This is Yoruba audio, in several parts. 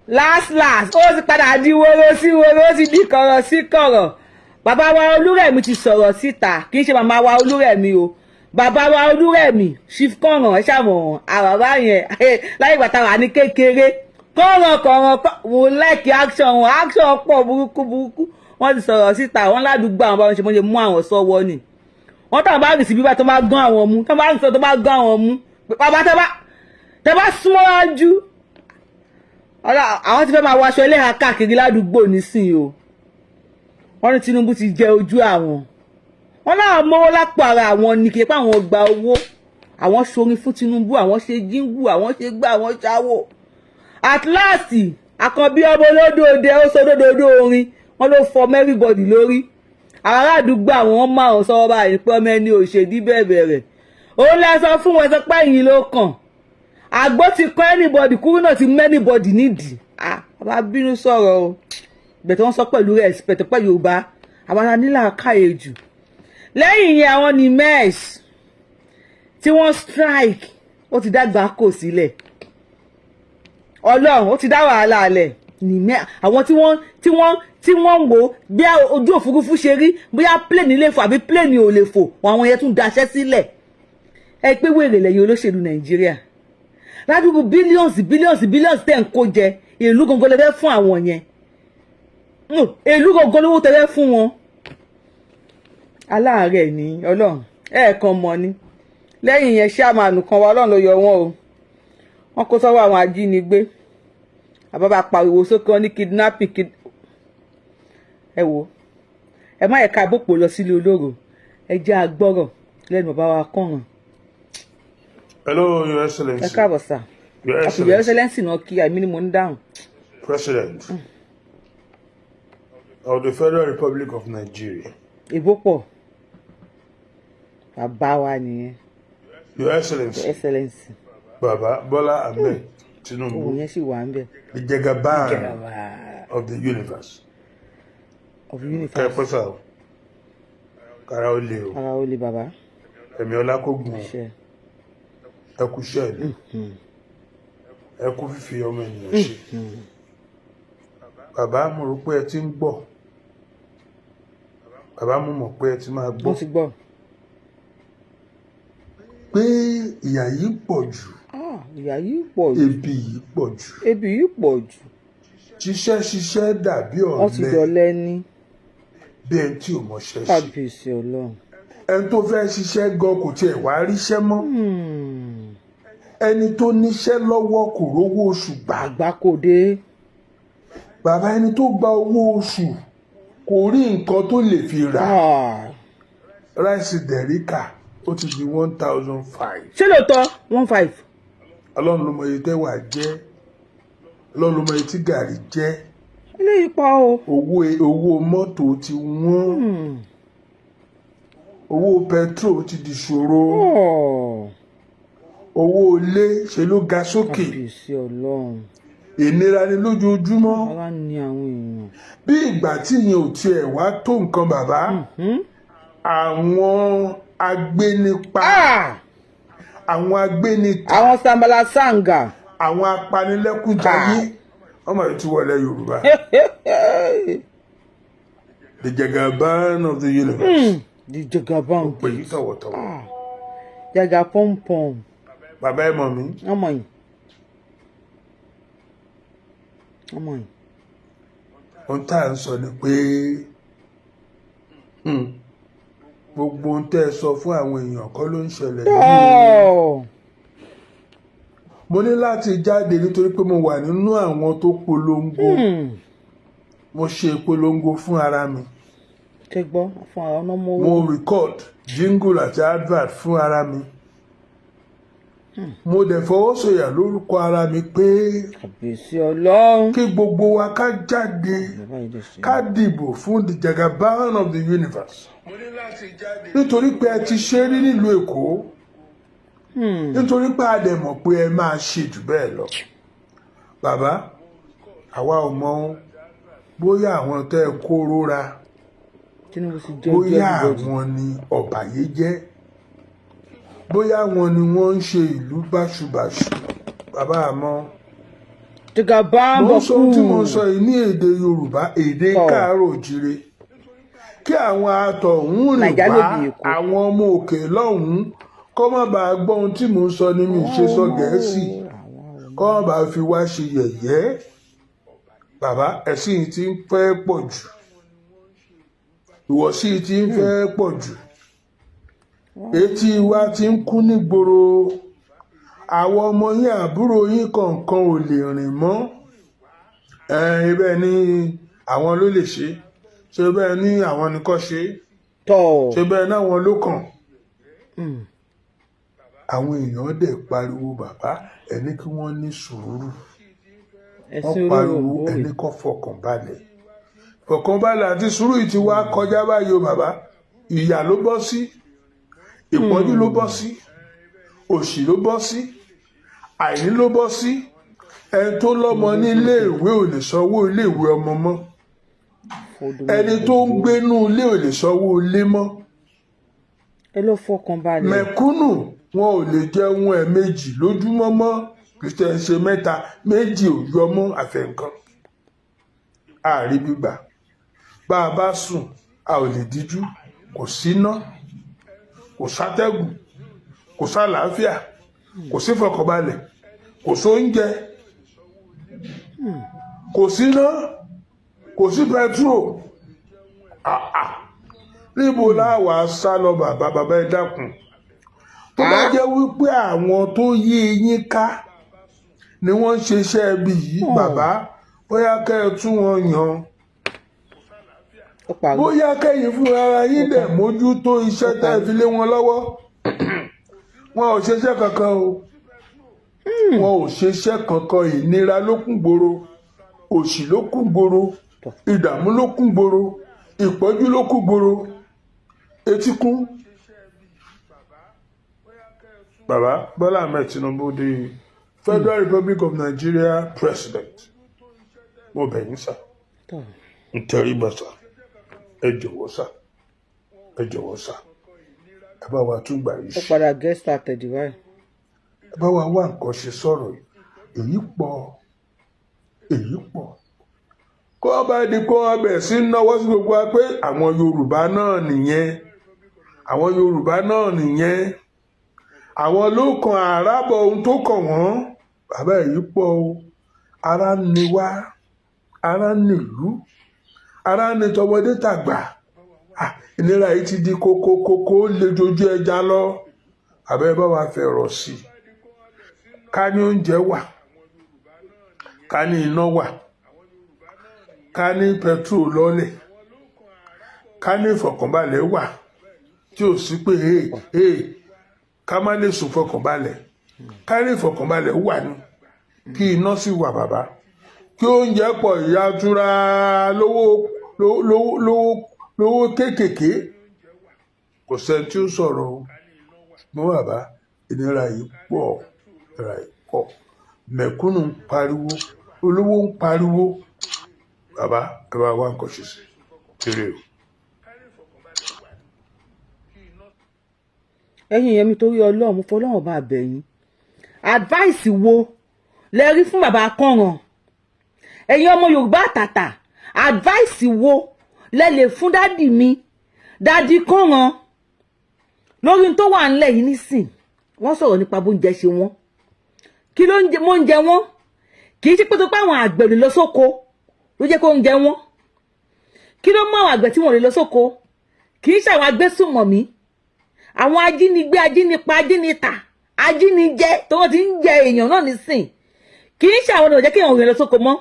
Last last, ó ti padà di woro sí woro, ó ti di kọ̀rọ̀ sí kọ̀rọ̀. Bàbá wa Olúrẹ̀mí ti sọ̀rọ̀ síta. Kì í ṣe màmá wa Olúrẹ̀mí o, bàbá wa Olúrẹ̀mí, Chief Kọ̀ràn. Ẹ ṣàmọ̀ àràbá yẹn láyé ìgbà táwa ní kékeré. Kọ̀ràn kọ̀ràn, mo like action wọn, action pọ̀ burúkú burúkú. Wọ́n ti sọ̀rọ̀ síta. Wọ́n ládùúgbò àwọn báwọn ṣe mọ́ ṣe mú àwọn sọ́wọ́ ni wọ́n tàn bá rìn sí bíbá tó bá gán àwọn mú, tó bá rìn sọ tó bá gán àwọn mú. Bàbá, tẹ́ bá súnmọ́ jù, àwọn ti fẹ́ máa wọ aṣọ ẹlẹ́hà káàkiri ládùúgbò nísìnyí o. Wọ́n ní Tinubu ti jẹ ojú àwọn. Wọ́n náà mówó lápò ara àwọn ní kí pé àwọn gba owó. Àwọn ṣorin fún Tinubu, àwọn ṣe jíngù, àwọn ṣe gbá, àwọn ṣáwó. At last, àkànbí ọmọ olódòdó, ó sọ dódòdó orin wọn ló fọ everybody lórí. Àwọn ará àdúgbò àwọn máa ń sọ báyìí pé ọmọ ẹni ò ṣèdí bẹ́ẹ̀ bẹ̀rẹ̀. Òun lẹ sọ fún wọn, sọ pé ẹ̀yìn ló kàn. Àgbo ti kọ́ anybody kúrú náà ti mú anybody nídìí. Ah, bàbá bínú sọ̀rọ̀ o, bẹ̀tẹ̀ wọ́n sọ pẹ̀lú respect pẹ̀lú Yorùbá. Àwọn ará nílà káyè jù. Lẹ́yìn yẹn, àwọn ní mess tí wọ́n strike, ó ti dàgbà kò sílẹ̀. Ọlọ́run, ó ti dá wàhálà alẹ̀ ní àwọn tí wọ́n ń wò bí ojú òfurufú ṣe rí, bóyá plane lè fò àbí plane ò lè fò. Àwọn yẹn tún daṣẹ́ sílẹ̀. Ẹ pé wèrè lẹ́yìn olóṣèlú Nàìjíríà. Ládùúgbò billions, billions, billions tẹ̀ ń kó jẹ ìlú gangan lè fẹ́ fún àwọn yẹn. Ìlú gangan lówó tẹ́lẹ̀ fún wọn. Aláàárẹ̀ ní Ọlọ́run ẹ̀ẹ̀kan mọ́ ni. Lẹ́yìn yẹn, ṣáàmánù kan wa, Ọlọ́run ló yọ wọ́n o. Wọ́n kó sọ́wọ́ àwọn ajínigbé. Àbábá pariwo sókè, wọn ní kidnapping. Ẹ wò, ẹ má yẹ ká bòpò lọ sílé olóró. Ẹ jẹ́ agbọ́rọ̀ lẹ́nu bàbá wa kọ̀ràn. Hello, Your Excellency. Ẹ káàbọ̀ sà. Your Àti Your Excellency. Excellency náà kí àmì ni mò ń dáhùn. President of the Federal Republic of Nigeria. Ìbò pọ̀, bàbá wa nìyẹn. Your Excellency. Your Excellency. Baba Bola Ahmed Ohun Tinubu, yẹn sì wà ń bẹ̀. the Jagaban of the universe. Of universe. Kẹ́pẹ́ sá o, kára ó lè o. Ara ó lè, bàbá. Ẹ̀mí ọlá kó gùn o. Ṣe. Ẹ kú iṣẹ́ ìlú, ẹ kú fífi ọmọ ènìyàn ṣe. Bàbá, mo rò pé ẹ ti ń gbọ́. Bàbá, mo mọ̀ pé ẹ ti máa gbọ́ Wọ́n ti gbọ́. pé ìyà yìí pọ̀ jù. Ah, ìyà yìí pọ̀ jù. Ebi yìí pọ̀ jù. Ebi yìí pọ̀ jù. Ṣiṣẹ́ ṣiṣẹ́ dàbí Wọ́n ti ọ̀lẹ, dọ̀lẹ́ ní. bí ẹni tí ò mọṣẹ́ ṣe. Kábíyèsí Ọlọ́run. Ẹni tó fẹ́ ṣiṣẹ́ gan kò tiẹ̀ wá ríṣẹ́ mọ́. Ẹni tó níṣẹ́ lọ́wọ́ kò rówó oṣù gbà. Àgbákòdé. Bàbá, ẹni tó gba owó oṣù kò rí nǹkan tó lè fi rà. Rice derica, ó ti di 1,500. Ṣé lóòótọ́? 1,500? Ọlọ́run ló mọ iye tẹ́wà jẹ́, Ọlọ́run ló mọ iye tí gàrí jẹ́. Eléyìí pọ̀ o. Owó mọ́tò ti wọ́n, owó petrol ti di ṣòro, owó ilé ṣe ló ga sókè. Kábíyèsí Ọlọ́run. Ìnira ni lójoojúmọ́. Ara ní àwọn èèyàn. Bí ìgbà tí ìyẹn ò tiẹ̀ wá tó nǹkan, bàbá, àwọn agbénipa, àwọn agbénita, Àwọn sambala sanga. àwọn apanilẹ́kúnjayé, wọ́n mọ̀ tí wọlé Yorùbá. The Jagaban of the universe. The Jagaban. Ó pè yí tọ̀wọ̀tọ̀wọ̀. Jaga pọ́npọ́n. Bàbá, ẹ mọ̀ mí. Ọmọ yìí, ọmọ yìí. Ohun tá à ń sọ ni pé gbogbo ohun tẹ́ ẹ sọ fún àwọn èèyàn kọ́ ló ń ṣẹlẹ̀ yìí. Mo ní láti jáde nítorí pé mo wà nínú àwọn tó polongo. Mo ṣe ìpolongo fún ara mi. Ṣe gbọ́ fún àwọn ọmọ Mo owó. record jingle àti advert fún ara mi. Mo dẹ̀ fọwọ́sọ̀yà lórúkọ ara mi pé Kàbíyèsí Ọlọ́run. kí gbogbo wa ká jáde, Bàbá yìí dẹ̀ ṣe. ká dìbò fún the Jagaban of the universe, nítorí pé ẹ ti ṣe rí nílùú Èkó, nítorí pé a dẹ̀ mọ̀ pé ẹ máa ṣe jù bẹ́ẹ̀ lọ. Bàbá, àwa ò mọ̀ bóyá àwọn tẹ́ ẹ kó rọra, Tinubu ti jẹ́ ojú bóyá everybody. àwọn ni ọ̀bàyéjẹ́, bóyá àwọn ni wọ́n ń ṣe ìlú báṣubàṣu. Bàbá, àmọ́ Jagaban. Mo ń sọ ohun tí mo ń Bọ̀kú. sọ yìí ní èdè Yorùbá, èdè Tọ̀. káàárọ̀ òjíire, kí àwọn atọ̀hún rìn Nàìjà wá, ló bí Èkó. àwọn ọmọ òkè lọ́hùn-ún kọ́ má bàa gbọ́ ohun tí mò ń sọ ní mi ṣe sọ Gẹ̀ẹ́sì, kọ́ má bàa fi wá ṣe yẹ̀yẹ́. Bàbá, ẹ̀sìn yìí ti ń fẹ́ pọ̀ jù, ìwọ̀sí yìí ti ń fẹ́ pọ̀ jù, etí wa ti ń kú nígboro. Àwọn ọmọ yín, àbúrò yín kọ̀ọ̀kan ò lè rìn mọ́. Ẹ̀ẹ́n, bẹ́ẹ̀ ni àwọn ló lè ṣe, ṣe bẹ́ẹ̀ ni àwọn ni kò ṣe, Tọ̀. ṣe bẹ́ẹ̀ náà wọn ló kàn. Àwọn èèyàn dẹ̀ pariwo, bàbá, ẹni kí wọ́n ní sùúrù. Wọ́n Ẹ̀sìn pariwo, olóró. ẹni kó fọkàn balẹ̀. Fọkànbalẹ̀ àti sùúrù yìí ti wá kọjá báyìí o, bàbá. Ìyà ló bọ́ sí, ìpọ́njú ló bọ́ sí, òṣì ló bọ́ sí, àìní ló bọ́ sí. Ẹni tó lọ́mọ ní iléèwé ò lè sanwó iléèwé ọmọ mọ́. Ẹni tó ń gbénú ilé ò lè sanwó ilé mọ́. Ẹ lọ fọkàn balẹ̀. Mẹ̀kúnnù, wọn ò lè jẹun ẹ̀ẹ̀mejì lójúmọ́ mọ́. Kristian ṣe mẹ́ta, méjì ò yọ mọ́ àfẹnkan. Àárí gbígbà, bá a bá sùn, a ò lè díjú. Kò síná, kò sátẹ́gùn, kò sálàáfíà, kò sí fọkànbalẹ̀, kò sóúnjẹ, kò síná, kò sí petrol. Àà, níbo láwàá sá lọ, bàbá? Bàbá, ẹ dákun. Tó bá jẹ́ wípé àwọn tó yí yín ká ni wọ́n ń ṣe iṣẹ́ ibi yìí, bàbá, bóyá kẹ́ ẹ tún wọn yàn, Ó parí. bóyá kẹ́yìn fúnra ara yín dẹ̀ mójútó iṣẹ́ tẹ́ ẹ fi lé wọn lọ́wọ́. Wọn ò ṣiṣẹ́ kankan o, wọn ò ṣiṣẹ́ kankan. Ìnira ló kún gbòòrò, òṣì ló kún gbòòrò, ìdààmú ló kún gbòòrò, ìpọ́njú ló kún gbòòrò, etí kún. Bàbá Bọ́lá Ahmed Tinubu, the Federal Republic of Nigeria President, mo bẹ̀ yín sà. Tọ̀. Ń tẹríba sà. Ẹ jọ̀wọ́ sà, ẹ jọ̀wọ́ sà, ẹ bá wa tún gbà yìí Ó ṣe. padà get started báyìí. Ẹ bá wa wá nǹkan ṣe sọ̀rọ̀ yìí. Èyí pọ̀, èyí pọ̀. Kó bá di kó wọn bẹ̀ sí náwó sí gbogbo wa pé àwọn Yorùbá náà nìyẹn, àwọn Yorùbá náà nìyẹn, àwọn ló kan àràbọ̀ ohun tó kàn wọ́n. Bàbá, èyí pọ̀ o. Ara ń ni wá, ara ń nílùú, ara ń ni tọmọdé tàgbà. Ah, ìnira yìí ti di kókókókó, ó le jojú ẹja lọ. Àbẹ́ bá wa fẹ̀rọ̀ sí i. Ká ní oúnjẹ wà, ká ní iná wà, ká ní petrol lọ́lẹ̀, ká ní ìfọ̀kànbalẹ̀ wà tí ò sí pé hey, hey, ká má lè sùn fọkànbalẹ̀. Ká ní ìfọ̀kànbalẹ̀ wà ní, kí iná sì wà, bàbá, kí oúnjẹ pọ̀ ìyàtura lówó lówó lówó lówó kéékèèké, kò sẹ́ni tí ó sọ̀rọ̀ o. Ṣùgbọ́n bàbá, ìnira yìí pọ̀, ìnira yìí pọ̀. Mẹ̀kúnnù ń pariwo, olówó ń pariwo. Bàbá, ẹ bá wá nǹkan ṣe sí kéré o. Ẹ̀yin yẹn mi, torí Ọlọ́run, mo fọlọ́run bá bẹ̀ yín, advice wo lẹ rí fún bàbá Kànràn? Ẹ̀yin ọmọ Yorùbá àtàtà, advice wo lẹ lè fún daddy mi, daddy Kànràn, lórí tó wà ńlẹ̀ yìí nísìn? Wọ́n sọ̀rọ̀ nípa bóúnjẹ ṣe wọ́n. Kí ló ń jẹ mọ́ ń jẹ wọ́n? Kì í ṣe pé tó pé àwọn àgbẹ̀ lè lọ sóko ló jẹ́ kó ń jẹ wọ́n. Kí ló mú àwọn àgbẹ̀ tí wọ́n lè lọ sóko? Kì í ṣe àwọn agbésùnmọ̀mí, àwọn ajínigbé, ajínipa, ajínita, ajíníjẹ tí wọ́n ti ń jẹ èèyàn náà nísìn? Kì í ṣe àwọn ènìyàn jẹ́ kí èèyàn rìn lọ sóko mọ́.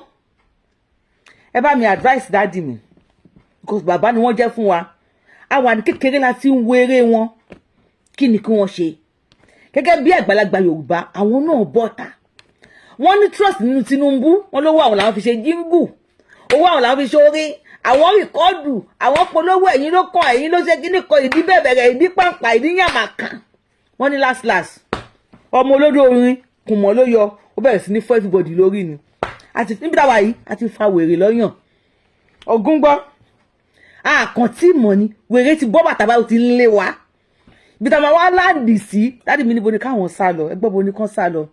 Ẹ bá mi advice daddy mi, because bàbá ni wọ́n jẹ́ fún wa. A wà ní kékeré la ti ń wo eré wọn. Kí ni kí wọ́n ṣe gẹ́gẹ́ bí àgbàlagbà Yorùbá? Àwọn náà bọ́ta, wọ́n ní trust nínú Tinubu. Wọ́n lówó àwọn làwọn fi ṣe jingle, owó àwọn làwọn fi ṣe orin, àwọn record, àwọn polówó. Ẹ̀yìn ló kàn, ẹ̀yìn ló ṣe kíní kan, ìdí bẹ̀bẹ̀rẹ̀, ìdí pàǹpà, ìdí yàmà kan. Wọ́n ní last last, ọmọ olódò orin kùmọ̀ ló yọ, ó bẹ̀rẹ̀ sí ní fọ́ everybody lórí ni. Àti níbi táwa yìí àti fa wèrè lọ́yàn ọ̀gùn gbọ́ àkàntì mọ̀ ni wèrè ti bọ́ bàtà báyìí, ó ti ń lé wa. Ibi táwa wá land sí, daddy mi, níbo ni káwọn sá lọ? Ẹgbọ́n, bo ni kán sá lọ?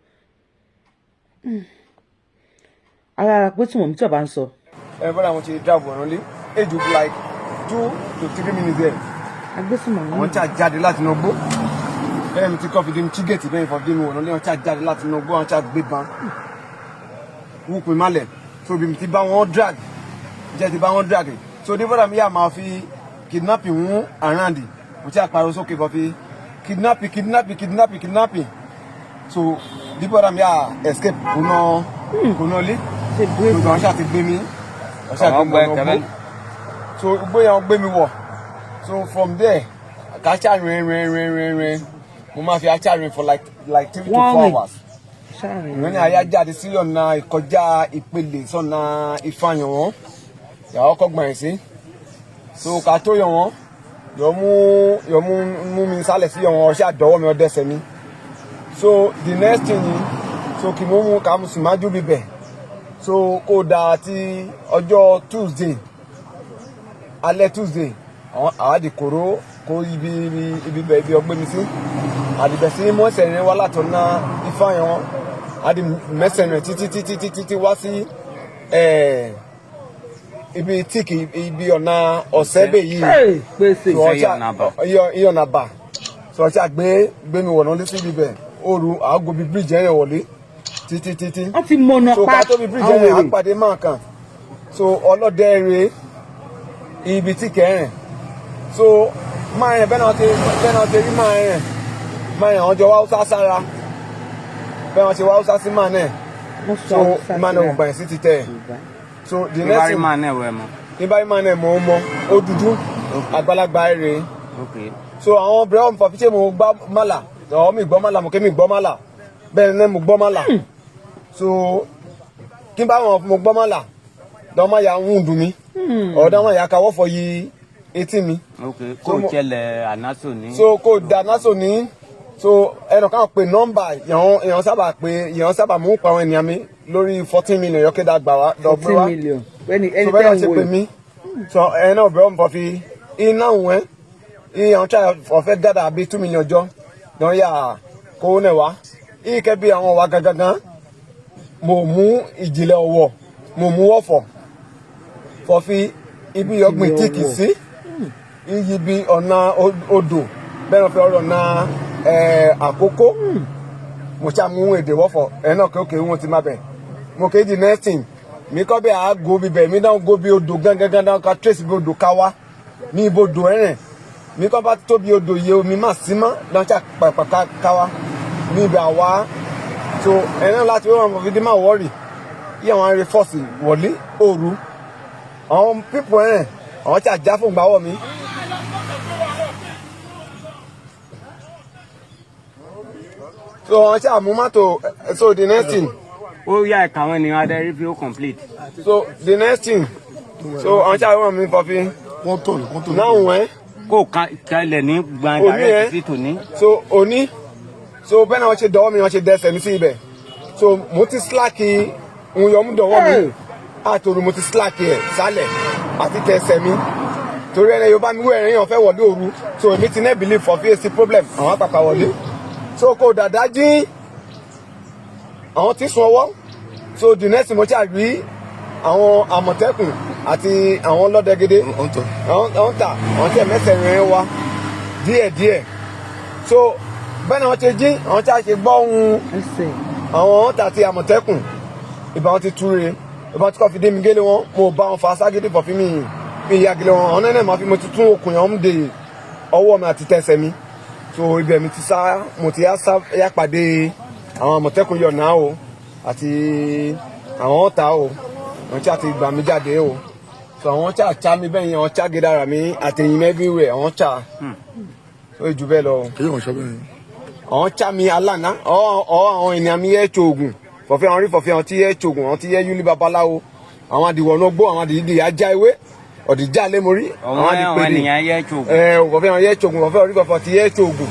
Ara pé tí mò ń tí ọba ń sọ. Ẹ bọ́dà, wọn ti drive ọ̀nà lé age of like 2 to 3 minutes there. Agbésùnmọ̀mí. Àwọn tí a jáde láti inú igbó bẹ́ẹ̀ mi ti kọ́ fi dé mi tí gate bẹ́ẹ̀ fọ́ dé mi wọ̀nà lé, wọn tí a jáde láti inú igbó, àwọn tí a gbé ban wúpin malẹ̀. So bí mi ti bá wọn drag jẹ́ ti bá wọn drag, so ní bọ́dà mi yà máa fi kidnapping mú around, mo ti àpariwo sókè fọ́ fi kidnapping, kidnapping, kidnapping, kidnapping. So bí bọ́dà mi yà escape kùnà kùnà lé Ṣe brave. So àwọn ṣáà ti gbé mi, wọ́n ṣáà gbé mi Àwọn wọnú gbẹ igbó. So igbó yẹn, wọ́n gbé mi wọ̀. So from there, kàṣà rìn rìn rìn rìn rìn, mo máa fi aṣá rìn for like three to Wọ́n four rìn. hours. Ṣáàrin. Ìrìn ní àyà jáde sí ọ̀nà ìkọjá ìpele sọ̀nà ìfàyàn wọn yàrá ọkọ̀ gbọ̀n sí. So ká tó yọ wọn, yọ mú mú mi sálẹ̀ sí yọ wọn, ọṣẹ àdọ́wọ́ mi, ọdẹsẹ̀ mi. So the next thing ni, so kì mú mú ká mú sì májú bíbẹ̀. So kó dáa tí ọjọ́ Tuesday, alẹ́ Tuesday, àwọn àwádìí kòró kó ibi bẹ̀ ibi ọgbẹ́ mi sí àdìbẹ̀ sí mọ́sẹ̀ rẹ̀ wá látọ̀nà ifáyàn wọn, àdì mẹ́sẹ̀ rẹ̀ títí títí títí tí wá sí ibi tíìkì ibi ọ̀nà ọ̀sẹ́bẹ̀ yìí. Hey, pèsè. So ọjà Ìyọ̀nà àbà. Ìyọ̀nà àbà. So ọjà gbé gbé mi wọ̀nà létí ibẹ̀ òru àgọ́ bíi bíríìjì ẹ̀rẹ̀ wọlé títí títí. Wọ́n ti mọ̀nà So pa ká tó bí bíríìjì àwọn ẹ̀rẹ̀ èrè. àpàdé máa kàn. So ọlọ́dẹ rè ibi tí kẹrin, so máa rìn bẹ́ẹ̀ náà ti rí máa rìn àwọn jọ wá Haúsá sára bẹ́ẹ̀ wọ́n ṣe wá Haúsá sí máa náà. Wọ́n sọ So Haúsá máa náà síra. gbà yẹn sí ti tẹ̀. Yorùbá. So the next Níbàárí thing máa náà wẹ̀ mọ́. Níbàárí máa náà mọ̀ ọ́ mọ́ ó dúdú, àgbàlagbà rè. So àwọn bẹ̀rẹ̀ wọn fàfi ṣé mo gbá mọ́là ọ̀ mi gbọ́ mọ́là, mo ké mi gbọ́ mọ́là bẹ́ẹ̀ ni mo gbọ́ mọ́là. So kí n bá wọn mo gbọ́ mọ́là dọ́mọ ya ń dùn mí ọ̀dọ́ wọn yà káwọ́ fọ yí etí mi. Kò So jẹlẹ̀ ànásò ní. So kò dáná so ní, so ẹnì kan pè nọ́mbà èèyàn sábà pé èèyàn sábà mú pa àwọn ènìyàn mi lórí 14 million yọkéda gbà wá dọ̀gbé 14 wá. million ẹni ẹni So bẹ́ẹ̀ tẹ́ náà ń ṣe wò pè yìí. mí. So ẹ náà bẹ̀rẹ̀ wọn fọ fi iná wẹ̀ ìyẹn tí ọ̀fẹ́ gádà bíi 2 million jọ náà yà kó náà wá ìkẹ́ bí àwọn wa gangan. Mo mú ìjìnlẹ̀ ọ̀wọ̀, mo mú ọ̀fọ̀ fọ̀fi ibi ọgbìn Ìjìnlẹ̀ tíìkì ọ̀wọ̀. Sí iyì bí ọ̀nà odò bẹ́ẹ̀ náà fi ọ̀rọ̀ na àkókò. Mo ṣáà mú èdè wọ́fọ̀ ẹ̀ náà kéwòké wọn ti má bẹ̀. Mo kéjì next thing mi kọ́ bẹ́ẹ̀ á go bíbẹ̀ mi náà go bí odò gángan náà ká trace bí odò ká wá ní ibodò ẹ̀rìn mi kọ́ bá tóbi odò yẹ omi má sí mọ́ náà ṣáà pàpà ká wá ní ibẹ̀ àwa. So ẹ̀ náà láti wọ́n mọ̀ fi dé máa wọ́ọ̀rì yí àwọn arẹ fọ́ọ̀sì wọlé òru àwọn pípọ̀ ẹ̀rìn àwọn tí a já fún gbàwọ̀ mi. So àwọn tí a mú mọ́tò. So the next thing Ó yá ẹ̀ka àwọn ènìyàn adarí fi ó complete. So the next thing, so àwọn tí a wọ́n mi fọ́ fi Wọ́n tọ̀ wọ́n tọ̀. Náà wọ́n Kò kalẹ̀ ní gbọ̀n Òní direct ẹ̀. sí tòní. So òní, so bẹ́ẹ̀ náà wọ́n ṣe dọ̀wọ́ mi, wọ́n ṣe dẹsẹ̀ mi sí ibẹ̀. So mo ti slack ń yọ mú dọ̀wọ́ mi àtòrò, mo ti slack ẹ̀ sálẹ̀ àti tẹsẹ̀ mi torí ẹni yorùbá mi wú ẹ̀rín yàn fẹ́ wọlé òru. So èmi ti ní believe for fíyèsí problem àwọn àpàpà wọlé. So kò dàda jí àwọn tí sun ọwọ́. So the next mo ṣáà rí àwọn àmọ̀tẹ́kùn àti àwọn ọlọ́dẹgẹdẹ. Wọ́n tọ̀. Àwọn tà àwọn tí ẹ̀mẹ́sẹ̀ rìn wá díẹ̀díẹ̀. So bẹ́ẹ̀ ni wọ́n ṣe jí àwọn tí a ṣe gbọ́ ohun Ẹsẹ̀. Àwọn ọ̀tá àti àmọ̀tẹ́kùn ìbá wọn ti túre, ìbá tí kò fi dé mi gélé wọn, mo bá wọn fa ságídí fọ̀ fi mi mi ìyá gélé wọn. Àwọn náà máa fi mo ti tún okùn yẹn ń de ọwọ́ mi àti tẹsẹ̀ mi. So ibẹ̀ mi ti sá, mo ti yá sá yá pàdé àwọn àmọ̀tẹ́kùn yọ̀ náà o àti àwọn ọ̀tá o, àwọn tí a ti gbà mí jáde o. So àwọn tí a cha mi bẹ́ẹ̀ yẹn, àwọn tí a gé dára mi àtẹ̀yìn mi everywhere, àwọn tí a so jù bẹ́ẹ̀ lọ. Kí wọ́n sọ bẹ́ẹ̀ yẹn. Àwọn tí a mi alànà ọ ọ àwọn ènìyàn mi yẹ tsoògùn fọ̀fẹ́, àwọn rí fọ̀fẹ́, àwọn tí yẹ tsoògùn, àwọn tí yẹ yúlí babaláwo, àwọn àdìwọ̀nà gbó, àwọn àdìdì ajá ewé ọ̀dìjà lémorí. Àwọn àwọn ènìyàn yẹ tsoògùn. Ẹ fọ̀fẹ́ àwọn yẹ tsoògùn, fọ̀fẹ́ orí fọ̀fẹ́ tí yẹ tsoògùn,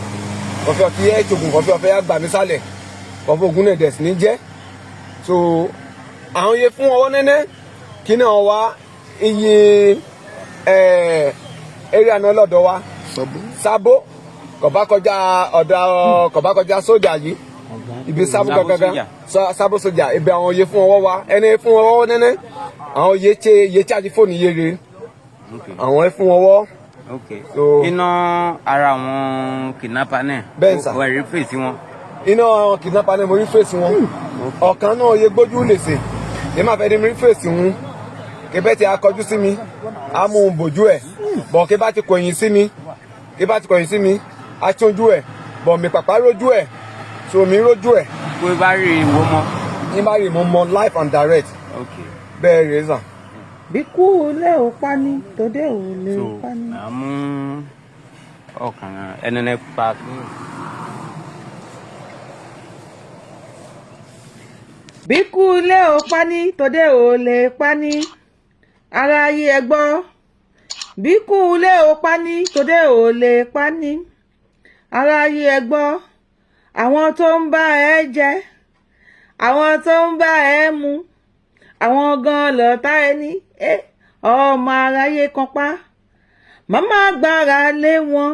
fọ̀fẹ́ tí yẹ tsoògùn, fọ̀fẹ́ ọ̀fẹ́ yà gbà mí sálẹ̀, fọ̀fẹ́ ògùn náà dẹ̀sí ní jẹ́. So àwọn yẹ fún ọwọ́ nẹ́nẹ́ kí náà wá iye ẹ area náà lọ́dọ̀ wa. Sábó. Sábó kò bá kọjá ọ̀dọ̀, kò bá kọjá sójà yìí. Ibi Sábó Sábó gangan. Sójà. Sábó Sójà, ibi àwọn yé fún ọwọ́ wa ẹni fún ọwọ́ nẹ́nẹ́ àwọn yé tse yé charge fóònù yé re àwọn fún ọwọ́. Iná ara àwọn kidnapper náà. Bẹ́ẹ̀ sà. Wọ́n rí fèsì wọn. Iná kidnapper náà, mo rí fèsì wọn. Ọ̀kan náà yé gbójú lè sè yé má fẹ́ di mi rí fèsì wọn kébẹ́ tí a kọjú sí mi, a mú un bòjú ẹ̀ bọ̀, kí bá ti kọ̀yìn sí mi, kí bá ti kọ̀yìn sí mi, a tún ẹ̀ bọ̀, mi pàpà rójú ẹ̀, so mi rójú ẹ̀. Kó bá rí ìwọ mọ́. Ní bá rí mo mọ live and direct. Bẹ́ẹ̀ rèé sàn. Bí kú lé ò pa ní tòde ò lè So pa ní. màá mú ọkàn ẹni náà pa. Bí kú lé ò pa ní tòde ò lè pa ní, ara ayé ẹ gbọ́. Bí kú lé ò pa ní tòde ò lè pa ní, ara ayé ẹ gbọ́. Àwọn tó ń bá ẹ jẹ, àwọn tó ń bá ẹ mu, àwọn gan lọ̀tá ẹni. Ọmọ aráyé kan pa màmá gbára lé wọn,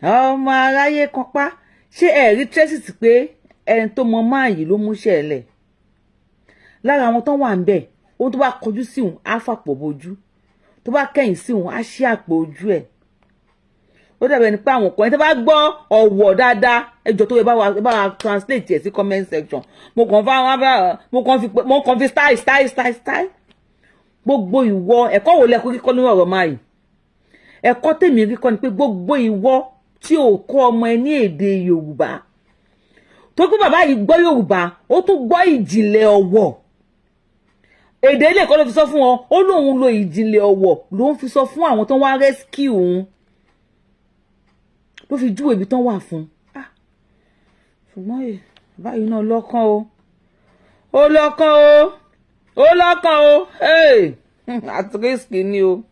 ọmọ aráyé kan pa. Ṣé ẹ rí tracy pé ẹni tó mọ máa yìí ló múṣẹ́ lẹ̀ lára àwọn tó wà ń bẹ̀? Ohun tó bá kọjú sí òun, á fàpọ̀ bojú, tó bá kẹ̀yìn sí òun, á ṣí àpò ojú ẹ̀. Ó dàbí ẹni pé àwọn kan, ẹni tó bá gbọ́ ọ̀wọ̀ dáadáa, ẹjọ́ tó yẹ bá wa, ẹ bá wa translate ẹ̀ sí comment section. Mo kàn fa wọn bá mo kàn fi style style style style. Gbogbo ìwọ, ẹ̀kọ́ wo lẹ́kọ́ kíkọ́ nínú ọ̀rọ̀ máa yìí? Ẹ̀kọ́ tèmi rí kọ́ ni pé gbogbo ìwọ tí ò kọ́ ọmọ ẹ ní èdè Yorùbá, tó pé bàbá yìí gbọ́ Yorùbá, ó tún gbọ́ ìjìnlẹ̀ ọ̀wọ̀. Èdè ilé ẹ̀kọ́ ló fi sọ fún wọn, ó lóun lo ìjìnlẹ̀ ọ̀wọ̀ ló ń fi sọ fún àwọn tó ń wá rescue òun, ló fi júwèé ibi tán wà fún. Ah, ṣùgbọ́n ẹ̀ báyìí náà lọ́kàn o, ó lọ́kàn o, ó lọ́kàn o. Hey, at risk ni o,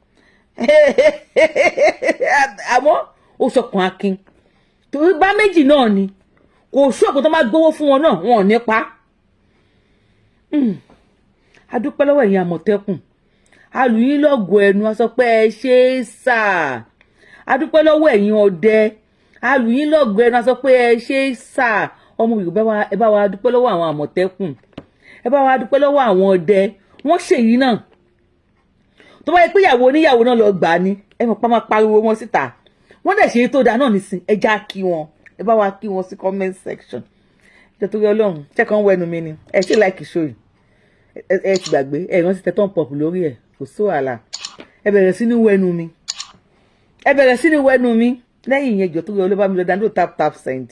àmọ́ ó sọkàn akin torí bá méjì náà ni kò ṣọ́ọ̀kù tó máa gbowó fún wọn náà, wọn ò ní pa. A dúpẹ́ lọ́wọ́ ẹ̀yin Àmọ̀tẹ́kùn, alùyín lọ́gọ̀ ẹnu, a sọ pé ẹ ṣe é sà. A dúpẹ́ lọ́wọ́ ẹ̀yin ọdẹ, alùyín lọ́gọ̀ ẹnu, a sọ pé ẹ ṣe é sà. Ọmọ Yorùbá, ẹ bá wa dúpẹ́ lọ́wọ́ àwọn Àmọ̀tẹ́kùn, ẹ bá wa dúpẹ́ lọ́wọ́ àwọn ọdẹ. Wọ́n ṣèyí náà, tó bá yẹ pé ìyàwó oníyàwó náà lọ gbà á ní, ẹ mọ̀ pa máa pariwo wọn síta. Wọ́n dẹ̀ ṣe é tó dáa náà nísìn. Ẹ já kí wọn, ẹ bá wa kí wọn sí comment section. Ẹ torí Ọlọ́run, ṣẹ́kan wẹnu mi ni ẹ ṣe like show yìí. Ẹ ti gbàgbé, ẹ rántí tẹ thumb up lórí ẹ, kò sí wàhálà. Ẹ bẹ̀rẹ̀ sí ní wẹnu mi, ẹ bẹ̀rẹ̀ sí ní wẹnu mi. Lẹ́yìn ìyẹn, ìjọ tó yọ ló bá mi lọ download Tap Tap Send.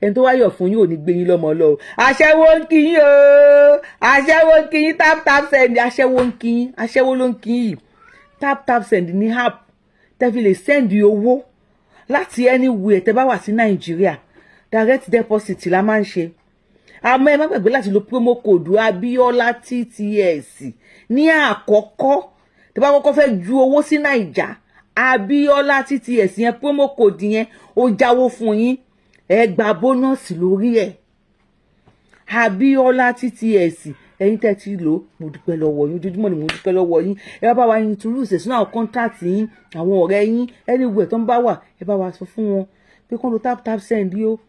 Ẹni tó wáyọ̀ fún yín ò ní gbé yín lọ́mọ lọ o. Aṣẹ́wó ń kí yín o, aṣẹ́wó ń kí yín. Tap Tap Send, aṣẹ́wó ń kí yín, aṣẹ́wó ló ń kí yín. Tap Tap Send ní app tẹ́ fi lè send owó láti anywhere tẹ́ bá wà sí Nàìjíríà. Direct deposit la máa ń ṣe, àmọ́ ẹ má gbàgbé láti lo promo code Abiola TTS ní àkọ́kọ́ tẹ́ bá kọ́kọ́ fẹ́ ju owó sí Naija. Abiola TTS yẹn, promo code yẹn, ó jáwó fún yín, ẹ gba bonus lórí ẹ̀. Abiola TTS, ẹ̀yin tẹ́ ti lò, mo dúpẹ́ lọ́wọ́ yín. Ojoojúmọ́ ni mo dúpẹ́ lọ́wọ́ yín. Ẹ bá wa introduce sínú àwọn contact yín, àwọn ọ̀rẹ́ yín, anywhere tó ń bá wà, ẹ bá wa sọ fún wọn pé kó lo Tap Tap Send yìí o.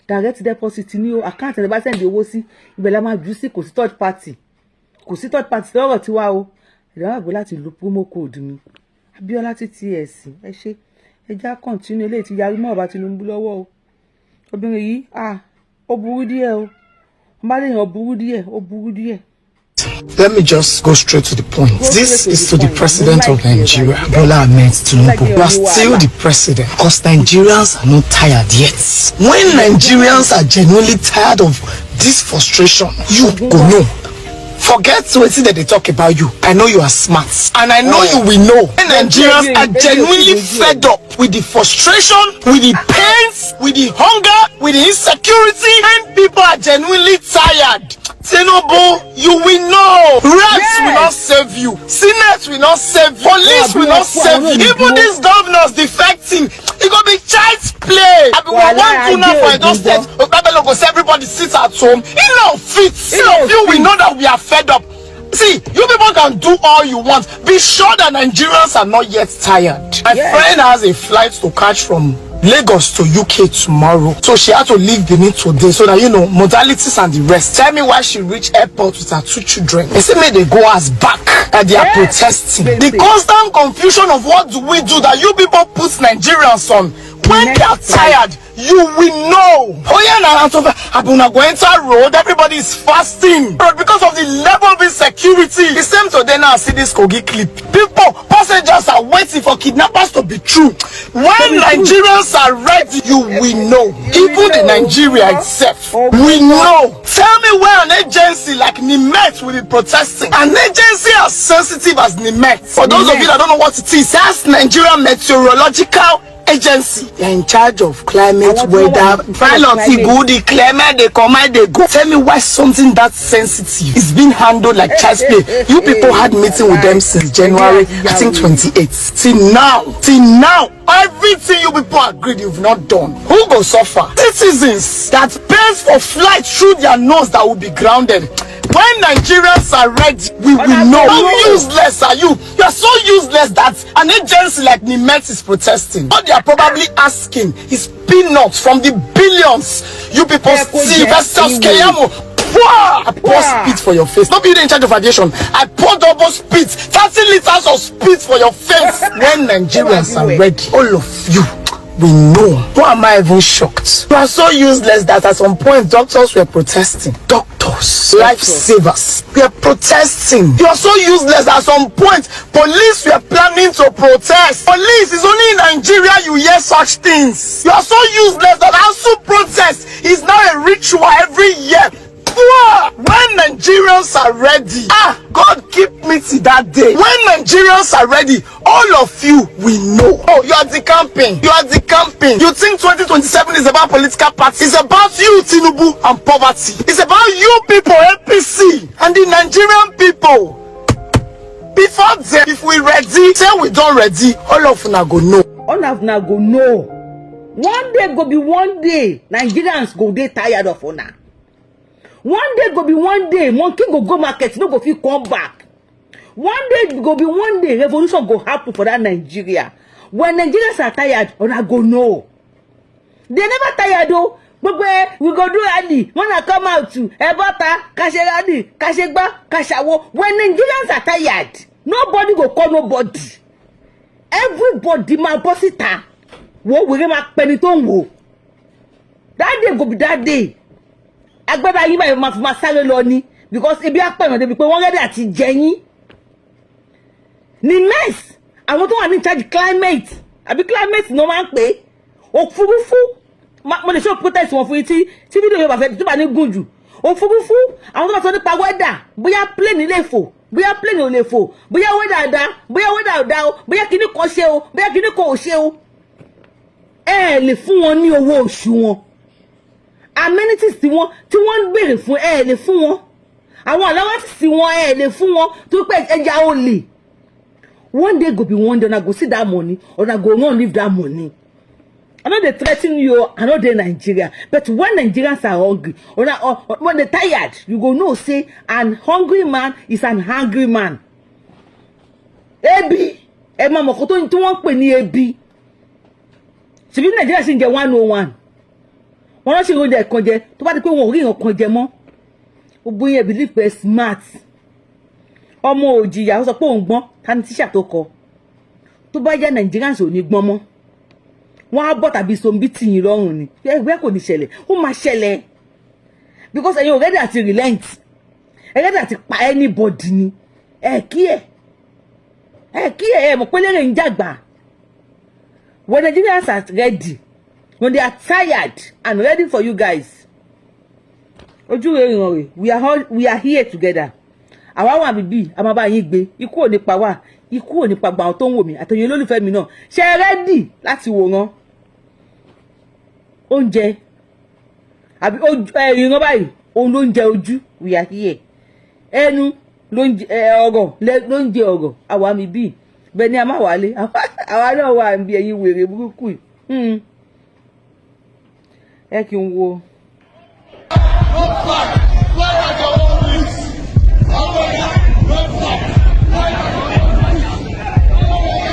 Direct deposit ní o. Account ẹ̀ bá send owó sí, ibẹ̀ la máa jù sí. Kò sí third party, kò sí third party lọ́rọ̀ tiwa o. Ẹ̀rọ àgbò láti lo promo code mi, Abiola TTS. Ẹ ṣe, ẹ já continue. Eléyìí ti yarí mọ́ ọba Tinubu lọ́wọ́ o. Obìnrin yìí, ah, ó burú díẹ̀ o. Wọ́n bá léèyàn burú díẹ̀, ó burú díẹ̀. Let me just go straight to the point. Go This straight to is the to the point. president Mo of like it, Nigeria, right? Bola Ahmed Tinubu. Like You are still the president because Nigerians are not tired yet. When Nigerians are genuinely tired of this frustration, you go know. Forget wetin that they talk about you. I know you are smart and I know you will know. When Nigerians are genuinely fed up with the frustration, with the pains, with the hunger, with the insecurity, and people are genuinely tired, Tinubu, you will know. Reps will not save you. Senate will not save you. Police will not save you. Even these governors defecting, it go be child's play. I be we wan do now for Edo State. Okpebholo go say everybody sit at home. E no fit. Some of you will know that we are fed up. See, you people can do all you want. Be sure that Nigerians are not yet tired. My friend has a flight to catch from Lagos to UK tomorrow. So she had to leave Benin today so that, you know, modalities and the rest. Tell me why she reached airport with her two children. They say may they go as back and they are protesting. The constant confusion of what do we do that you people put Nigerians on. When they are tired, you will know. Oh yeah, now Abuna go enter road, everybody is fasting. But because of the level of insecurity, the same today now see this Kogi clip. People, passengers are waiting for kidnappers to be true. When Nigerians are ready, you will know. Even the Nigeria itself, we know. Tell me where an agency like NiMet will be protesting. An agency as sensitive as NiMet. For those of you that don't know what it is, that's Nigerian Meteorological Agency. They are in charge of climate, weather. Pilot, good, the climate, they come and they go. Tell me why something that sensitive is being handled like child's play. You people had meeting with them since January, I think 28th. Till now, everything you people agreed you've not done. Who go suffer? Citizens that pays for flight through their nose that will be grounded. When Nigerians are ready, we will know. How useless are you? You are so useless that an agency like NiMet is protesting. What they are probably asking is peanuts from the billions you people steal. Festus Keyamo. I pour spit for your face. Not be in charge of aviation. I pour double spit, 30 liters of spit for your face. When Nigerians are ready, all of you, we know. Why am I even shocked? You are so useless that at some point doctors were protesting. Doctors, lifesavers, were protesting. You are so useless at some point police were planning to protest. Police is only in Nigeria you hear such things. You are so useless that ASUU protest is now a ritual every year. When Nigerians are ready, ah, God keep me till that day. When Nigerians are ready, all of you will know. Oh, you are decamping. You are decamping. You think 2027 is about political parties? It's about you, Tinubu, and poverty. It's about you people, APC, and the Nigerian people. Before then, if we ready, say we don ready, all of una go know. All of una go know. One day go be one day, Nigerians go dey tired of una. One day go be one day, monkey go go market, no go fit come back. One day go be one day, revolution go happen for that Nigeria. When Nigerians are tired, una go know. They never tired o. Gbogbo ẹ, we go do rally when I come out. Ẹ bọ́ta ká ṣe rally, ká ṣe gbá, ká ṣàwo. When Nigerians are tired, nobody go call nobody. Everybody máa bọ́ síta wo wèrè máa pẹni tó ń wò. That day go be that day. Agbára yín báyìí máa fi máa sáré lọ ni, because ebi á pẹ̀yàn débi pé wọ́n ready àti jẹ yín ní mess. Àwọn tó wà ní charge climate, àbí climate ni wọ́n máa ń pè é, òfurufú. Mo lè ṣe protest wọn fún yín tí fídíò yóò bá fẹ́ tó bá ní gùn jù. Òfurufú, àwọn tó bá sọ nípa weather, bóyá plane lè fò, bóyá plane ò lè fò, bóyá weather dá, bóyá weather ò dá o, bóyá kíní kan ṣe o, bóyá kíní kan ò ṣe o, ẹ lè fún wọn ní owó oṣù wọn. Amenities tí wọ́n ń béèrè fún, ẹ lè fún wọn. Àwọn allowances tí wọ́n, ẹ lè fún wọn tó pé ẹja ò lè. One day go be one day, una go see that money, una go run leave that money. I no dey threaten you, I no dey Nigeria, but when Nigerians are hungry, una or when they tired, you go know say an hungry man is an hungry man. Ebi, ẹ máa mọ̀ kó tó tí wọ́n ń pè ní ebi. Ṣèbí Nàìjíríà sì ń jẹ 101, wọn lọ sí oúnjẹ kan jẹ tó bá di pé wọn ò rí nǹkan kan jẹ mọ́. Gbogbo yẹn believe pé smart ọmọ òjìyà, ó sọ pé òun gbọ́n. Ta ni tíṣà tó kọ? Tó bá yá, Nigerians ò ní gbọ́n mọ́, wọ́n á bọ̀ tàbí sombi tìyín lọ́rùn ni. Ẹgbẹ́ kò ní ṣẹlẹ̀, ó máa ṣẹlẹ̀, because ẹ̀yin ò ready àti relent, ẹ̀ ready àti pa anybody ni. Ẹ̀ kí ẹ̀, ẹ̀ kí ẹ̀, ẹ̀ mọ̀ pé lérè ń jàgbá. When Nigerians are ready, when they are tired and ready for you guys, ojú rẹ̀ ìràn rẹ̀. We are all, we are here together. Àwa wà bíbí, a máa bá yín gbé. Ikú ò ní pa wá, ikú ò ní pa gbà. Àwọn tó ń wò mí àtẹ̀yìn olólùfẹ́ mi náà, ṣe é ready láti wòran oúnjẹ àbí ìran báyìí? Òun ló ń jẹ ojú. We are here. Ẹnu ló ń jẹ ọ̀rọ̀, ló ń jẹ ọ̀rọ̀. Àwa mi bíi bẹ́ẹ̀ ni a máa wálé, àwa náà wà níbi. Ẹ̀yin wèrè burúkú yìí, ẹ kí n wo. No fly. Fly at your own risk. No fly. Fly at your own risk.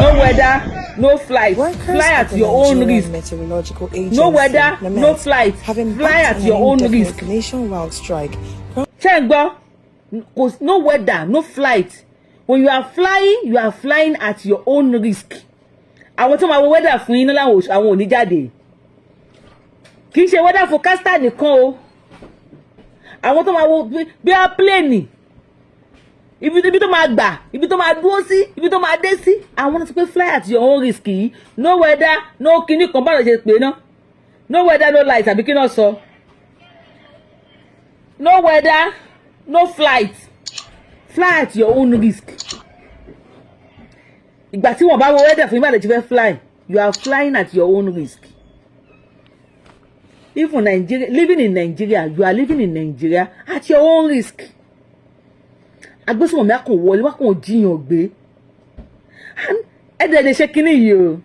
No weather. no flight, Workers fly at at the your own Nigerian risk. Meteorological Agency, No weather, no NIMET, flight, have fly embarked at on your an own indefinite risk. nationwide strike. Ṣé ń gbọ́? Kò no weather, no flight. When you are flying, you are flying at your own risk. Àwọn tó máa wo weather fún yín náà làwọn àwọn ò ní jáde. Kì í ṣe weather forecaster nìkan o, àwọn tó máa wo bí a plane, ibi tó máa gbà, ibi tó máa dúró sí, ibi tó máa dé sí, àwọn náà ti pé fly at your own risk yìí. No weather, no kinní kan, báwo lè ṣe pè é ná? No weather, no light, àbí kí náà sọ? No weather, no flight, fly at your own risk. Ìgbà tí wọ́n bá wo weather fún yín, bá lè ti fẹ́ fly, you are flying at your own risk. Even Nigeria, living in Nigeria, you are living in Nigeria at your own risk. Agbésùnmọ̀mí akàn wọlé wọ́n kàn jíyàn gbé. Ẹ dẹ̀ lè ṣe kínní yìí o.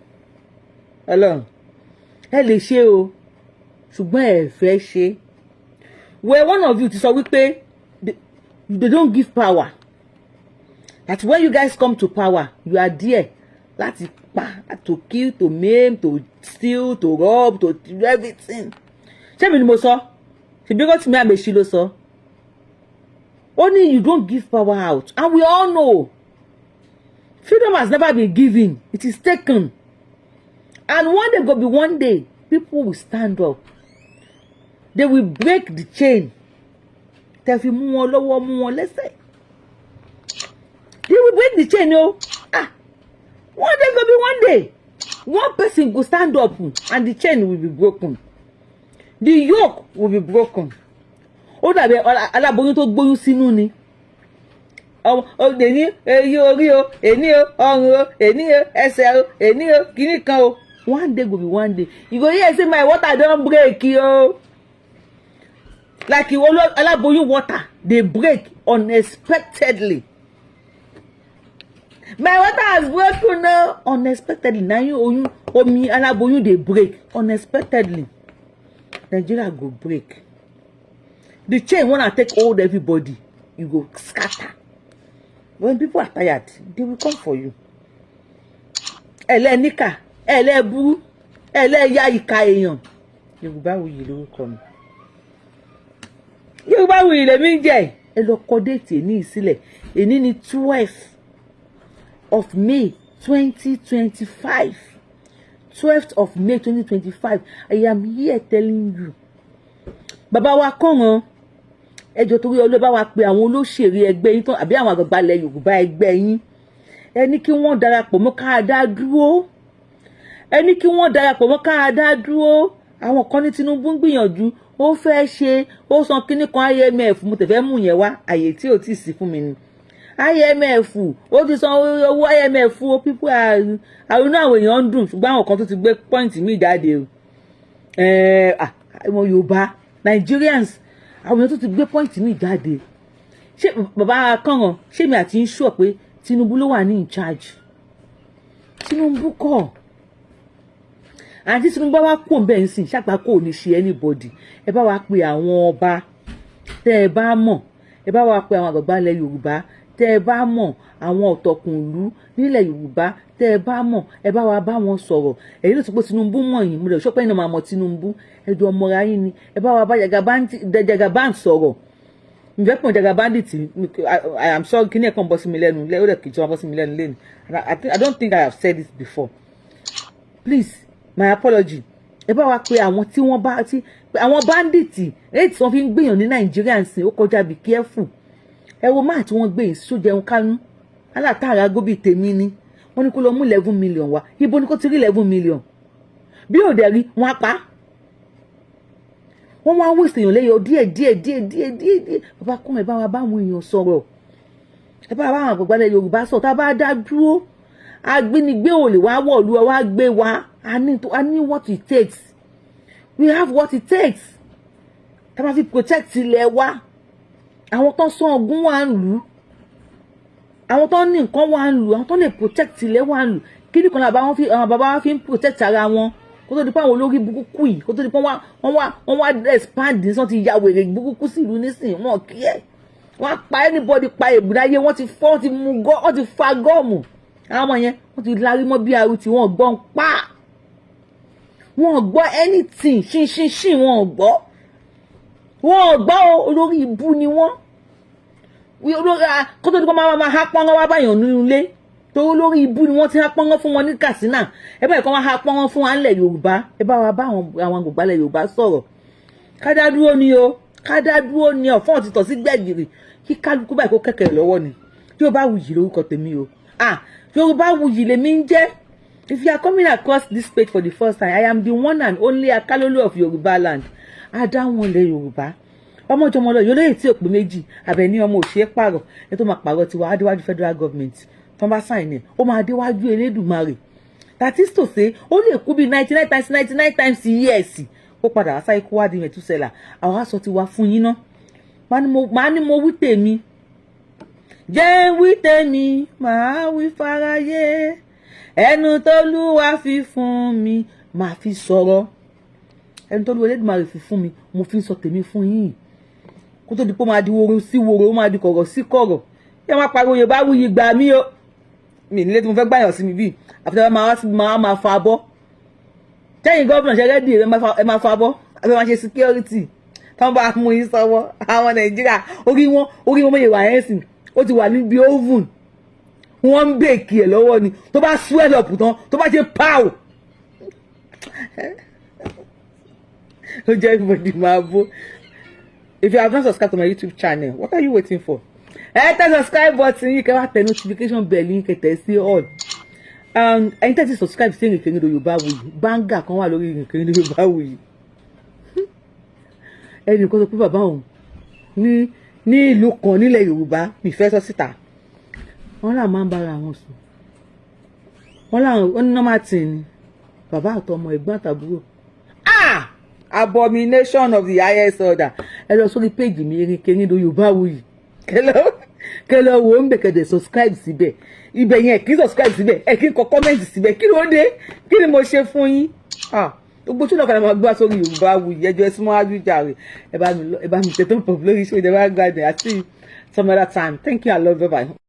Ọlọ́run, ẹ lè ṣe o, ṣùgbọ́n ẹ fẹ́ ṣe. Well, one of you ti sọ wípé they don't give power, that when you guys come to power, you are there láti pa, to kill, to maim, to steal, to rob, to do everything. Ṣé mi ni mo sọ? Ṣèbí Rotimi Amaechi ló sọ. Ó ní you don't give power out, and we all know freedom has never been given, it is taken. And one day go be one day, people will stand up, they will break the chain tẹ́ fi mú wọn lọ́wọ́, mú wọn lẹ́sẹ̀. They will break the chain o. Ah, one day go be one day, one person go stand up and the chain will be broken, the yoke will be broken. Ó dàbí aláboyún tó gbóyún sínú ni. Èní eyín orí o, èní o ọrùn o, èní o ẹsẹ̀ o, èní o kíní kan o. One day go be one day, you go hear say my water don break o, like aláboyún water dey break unexpectedly. My water has broken now unexpectedly. Na you oyún, omi aláboyún dey break unexpectedly. Nigeria go break the chain wey una take hold everybody. You go scatter. When people are tired, they will come for you. Ẹlẹ́níkà, ẹlẹ́burú, ẹlẹ́yà ìka èèyàn. Yorùbáwùyí lórúkọ mi, Yorùbáwùyí lèmi ń jẹ́. Ẹ lọ kọ date èní sílẹ̀. Èní ni 12th of May 2025, 12th of May 2025. I am here telling you, bàbá wa kọ̀ràn, ẹjọ́ torí ọlọ́ bá wa pe àwọn olóṣèré ẹgbẹ́ yín tán àbí àwọn àgbààgbà ilẹ̀ Yorùbá ẹgbẹ́ yín, ẹ ní kí wọ́n darapọ̀ mọ́ káàdá dúró. Ẹ ní kí wọ́n darapọ̀ mọ́ káàdá dúró. Àwọn kan ní Tinubu ń gbìyànjú, ó fẹ́ ṣe, ó san kínní kan IMF. Mo tẹ̀fẹ́ mú yẹn wá, àyè tí ò tí ì sí fún mi ni IMF. Ó ti san owó IMF o. People are, àwọn inú àwọn èèyàn ń dùn, ṣùgbọ́n àwọn kan tó ti gbé point míì jáde o. Àwọn Yorùbá, Nigerians, àwọn èèyàn tó ti gbé point míì jáde. Ṣé bàbá kànràn, ṣé mi àti ń sọ pé Tinubu ló wà ní in charge? Tinubu kọ́. Àti Tinubu bá wá kó bẹ́ẹ̀ ń sìn ṣàgbá kò ní ṣe anybody. Ẹ bá wa pe àwọn ọba tẹ́ ẹ bá mọ̀, ẹ bá wa pe àwọn àgbààgbà ilẹ̀ Yorùbá tẹ́ ẹ bá mọ̀, àwọn ọ̀tọ̀kùnlú nílẹ̀ Yorùbá tẹ́ ẹ bá mọ̀, ẹ bá wa bá wọn sọ̀rọ̀. Èyí ló sọ pé Tinubu mọ̀ yín, mo lè sọ pé ẹ̀yin náà máa mọ̀ Tinubu, ẹjọ́ ọmọra yín ni. Ẹ bá wa bá Jagaban sọ̀rọ̀. Ǹjẹ́ pọ̀ Jagabandit, I am sorry, kí ni ẹ̀kan bọ́ sí mi lẹ́nu, ó dẹ̀ kì í tí wọ́n bọ́ sí mi lẹ́nu lẹ́nu. I don't think I have said this before, please, my apology. Ẹ bá wa pe àwọn tí wọ́n bá tí àwọn bandits èyí tí wọ́n fi ń gbèyàn ní Nàìjíríà ń sìn, ó kọjá. Be careful. Ẹ wo máà tí wọ́n gbé yìí sójẹun kánú alátàrà góbì tèmi ni. Wọ́n ní kó lọ mú 11 million wá. Ibo ni kó ti rí 11 million? Bí ò dẹ̀ rí, wọ́n á pa á. Wọ́n wá wíṣọ èèyàn lẹ́yọ díẹ̀ díẹ̀ díẹ̀ díẹ̀ díẹ̀ díẹ̀. Bàbá kún, ẹ bá wa báwọn èèyàn sọ̀rọ̀, ẹ bá wa àwọn àgbàgbà ilẹ̀ Yorùbá sọ̀rọ̀. Tá a bá dá dúró, agbínigbé ò lè wá wọ̀lú wa wá gbé wa. A ní what it takes, we have what it takes tá a bá fi protect ilẹ̀ wa. Àwọn tó ń sán ogun wà ń lù ú, àwọn tó ń ní nǹkan wà ń lù, àwọn tó lè protect ilẹ̀ wà ń lù. Kí ni kan náà àwọn bàbá wa fi ń protect ara wọn kó tó di pé àwọn olórí burúkú yìí, kó tó di pé wọ́n wá expand ní sọ́n ti ya wèrè burúkú sí ìlú nísìnyí? Wọn kí ẹ̀ wọ́n á pa anybody, pa èbúdáyé. Wọ́n ti fọ́, wọ́n ti mú gọ́, wọ́n ti fa gum. Àwọn ọmọ yẹn, wọ́n ti lárí mọ́ bí arúti. Wọ́n gbọ́ ń pa, wọ́n gbọ́ anything ṣinṣinṣin, wọ́n gbọ́, wọ́n gbọ́ o. Olórí ibú ni wọ́n. Kó tó di kó máa há pọ́nrán wá báyàn nínú ilé, torí olórí ibú ni wọ́n. Ti há pọ́nrán fún wọn ní Katsina, ẹ báyìí kọ́ wọ́n há pọ́nrán fún wa ńlẹ̀ Yorùbá. Ẹ bá wa bá àwọn àgbàlẹ̀ Yorùbá sọ̀rọ̀. Kádá dúró ni o, kádá dúró ni. Ọ̀fọ́n ti tọ̀ sí gbẹ̀gìrì, kí kálukú báyìí kó kẹ̀kẹ́ lọ́wọ́ ni. Yorùbá Wuyì lórúkọ tèmi o. Ah, Yorùbá Wuyì lèmi ń jẹ́. If you are coming across this page for the first time, I am the one and only Akalolu of Yorùbá land, adáwọn ilẹ̀ Yorùbá, ọmọjọmọlọ yóò lóye tí ò pé méjì. Àbẹ̀ní ọmọ òṣèré pààrọ̀ ẹ tó máa pààrọ̀ tiwa adéwájú federal government tó ń bá sign ẹ̀, ó máa déwájú Elédùmarè. That is to say, ó lè kú bí 99 times 99 times years, ó padà wá sáyé, kó wá di mẹ̀túsẹ̀là. Àwọn aṣọ ti wá fún yín ná. Màá ní mo wí tèmi, jẹ́ ń wí tèmi, màá wí fáráyé. Ẹnu t'Olúwa fi fún mi, màá fi sọ̀rọ̀. Ẹnu t'Olúwa Elédùmarè fi fún mi, mo fi ń sọ tèmi fún yín, kó tó di pé ó máa di woro sí woro, ó máa di kọ̀rọ̀ sí kọ̀rọ̀. Yẹ máa pariwo Yorùbá Wuyì gbà mí o. Mi nílé tí mo fẹ́ gbàyàn sí mi bíi àfi tí wọ́n máa wá sí, máa fa abọ́. Tẹ́yìn gómìnà ṣe ready, ẹ máa fa abọ́ àbí máa ṣe security táwọn bá mú yín sọ́wọ́. Àwọn Nàìjíríà, orí wọn mọ̀ wà ẹ̀ sìn, ó ti wà níbi oven, wọ́n ń bake ẹ̀ lọ́wọ́ ni. Tó bá swell up tán, tó bá ṣe pow, ó jẹ́ everybody máa bó. If you have not subscribed to my YouTube channel, what are you waiting for? Ẹ tẹ subscribe button yìí, kẹ́ wá tẹ notification bell yín, kẹ́ tẹ̀ sí all. Ẹ̀yin tẹ́ ti subscribe sí Ìrìnkèrindò Yorùbá Wuyì, banger kan wà lórí Ìrìnkèrindò Yorùbá Wuyì. Ẹnì kan sọ pé bàbá òun ní ìlú kan nílẹ̀ Yorùbá, mi fẹ́ sọ síta, wọ́n là máa ń bára wọn sùn. Wọ́n làwọn ó ní normal thing ni, bàbá àtọmọ, ẹ̀gbọ́n àtàbúrò. Ah, abomination of the highest order. Ẹ lọ sórí péjì mi, Ìrìnkèrindò Yorùbá Wuyì, kẹlẹ wo ń bẹ̀, kẹdẹ̀ subscribe síbẹ̀. Ibẹ̀ yẹn, kí subscribe síbẹ̀, ẹ kí n kọ comment síbẹ̀. Kí ló dé? Kí ni mo ṣe fún yín? Ah, gbogbo tí olùkọ́ máa gbọ́ sórí Yorùbá Wuyì, ẹjọ́ ẹ súnmọ́ ájú jàre. Ẹ bá mi tẹ̀ tó pọ̀ lórí iṣẹ́ ìjọba gbàdé àti some other time. Thank you, I love you, bye.